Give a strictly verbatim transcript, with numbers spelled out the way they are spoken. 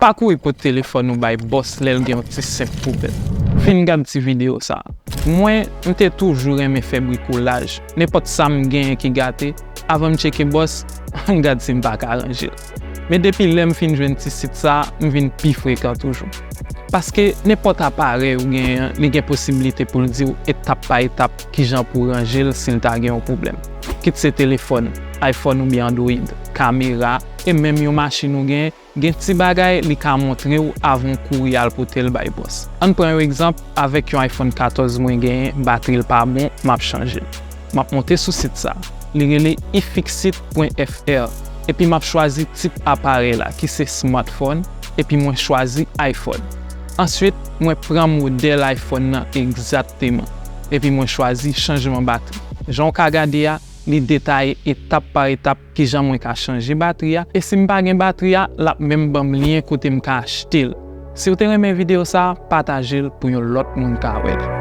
Pa kouri pote telefòn ou bay bòs lè l gen yon ti senp pwoblèm. Vin gad ti videyo sa a. Mwen, m te toujou renmen fè brikolaj. Nenpòt sa m genyen ki gate, avan m tcheke bòs, m gad si m pa ka ranje l. Men depi lè m fin jwenn ti sit sa a, m vin pi frekan toujou. Paske nenpòt aparèy ou genyen an, li gen posiblite pou l di w etap pa etap kijan pou w ranje l si l ta gen yon pwoblèm. Kit se telefòn, iPhone oubyen Android, kamera, e menm yon machin ou genyen, gen ti bagay li ka montre w avan w kouri al pote l bay bòs. Ann pran yon egzanp, avèk yon iPhone katòz mwen genyen, batri l pa bon, m ap chanje l. M ap monte sou sit sa. Li rele ifixit pwen F R. Epi m ap chwazi tip aparèy la, ki se smartphone, epi mwen chwazi iPhone. Answit, mwen pran modèl iPhone nan egzakteman. Epi mwen chwazi chanjman batri. Jan w ka gade a, li detaye etap pa etap kijan mwen ka chanje batri a. E si m pa gen batri a, l ap menm ban m lyen kote m ka achte l. Si w te renmen videyo sa a, pataje l pou yon lòt moun ka wè l.